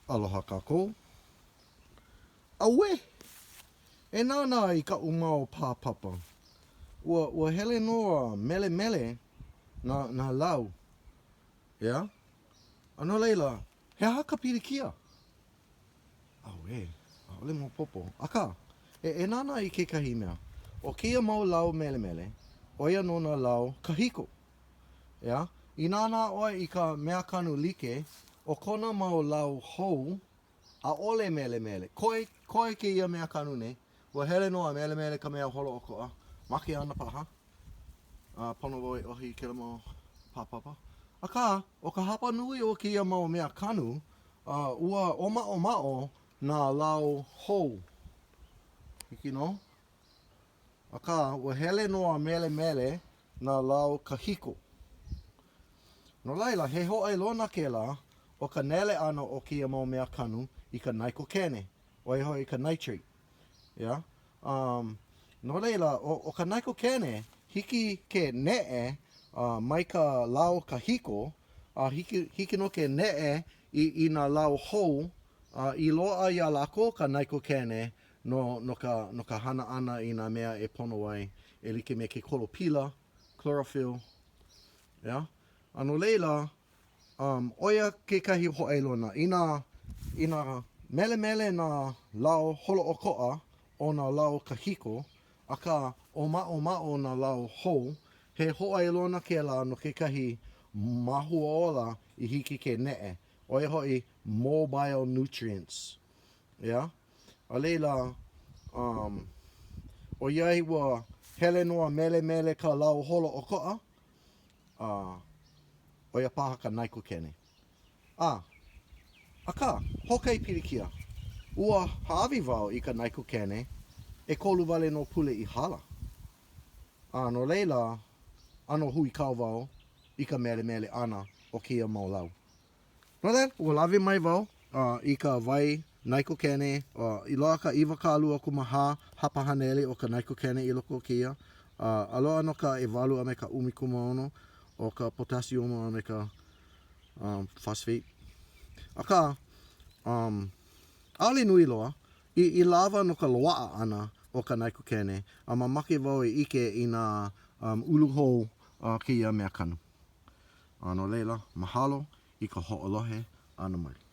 Aloha kākou. Auē! E nānā i kaʻu mau pāpapa. Ua, ua hele nō a melemele nā, nā lau. ʻEā? A no laila, he aha ka pilikia? Auē, ʻaʻole maopopo. Akā, e, e nānā i kekahi mea. ʻO kēia mau lau melemele, ʻo ia nō nā lau kahiko. ʻEā? I nānā ʻoe i ka meakanu like, ʻo kona mau lau hou, ʻaʻole melemele. Koe, koe kēia meakanu nei. Ua hele nō a melemele ka mea holoʻokoʻa. Make ana paha. A pono wau e ʻohi i kēlā mau pāpapa. Akā, ʻo ka hapa nui o kēia mau meakanu, uh, ua ʻōmaʻomaʻo nā lau hou. Hiki nō? Akā, ua hele nō a melemele nā lau kahiko. No laila, he hōʻailona kēlā o ka nele ʻana o kēia mau mea kanu i ka naikokene, ʻo ia hoʻi ka nitrate. Yeah? Um, no laila, ʻo, ʻo ka naikokene, hiki ke neʻe uh, mai ka lau kahiko, a hiki, hiki nō ke neʻe i, i nā lau hou, uh, i loaʻa iā lākou ka naikokene no, no ka, no ka hana ʻana i nā mea e pono ai, e like me ke kolopila, chlorophyll, ʻeā? A no laila, um, ʻo ia kekahi hōʻailona. Inā, inā melemele nā lau holoʻokoʻa o nā lau kahiko, akā ʻōmaʻomaʻo nā lau hou, he hōʻailona kēlā no kekahi māhuaola i hiki ke neʻe, ʻo ia hoʻi mobile nutrients. ʻEā? A laila, um, ʻoiai ua hele nō a melemele ka lau holoʻokoʻa, uh, ʻo ia paha ka naikokene. A, akā, hoʻokahi pilikia, ua hāʻawi wau i ka naikokene ʻekolu wale nō pule i hala. A no laila, ʻano huikau wau i ka melemele ʻana o kēia mau lau. No laila, ua lawe mai wau i ka wai naikokene, i loaʻa ka 24 hapa haneli o ka naikokene i loko o kēia, a loaʻa nō ka ʻewalu a me ka 16 o ka potasiuma a me ka phosphate. Akā, ʻaʻole nui loa, i lawa no ka loaʻa ʻana o ka naikokene, a mamake wau e ʻike i nā ulu hou a kēia meakanu. A no laila, mahalo i ka hoʻolohe ʻana mai.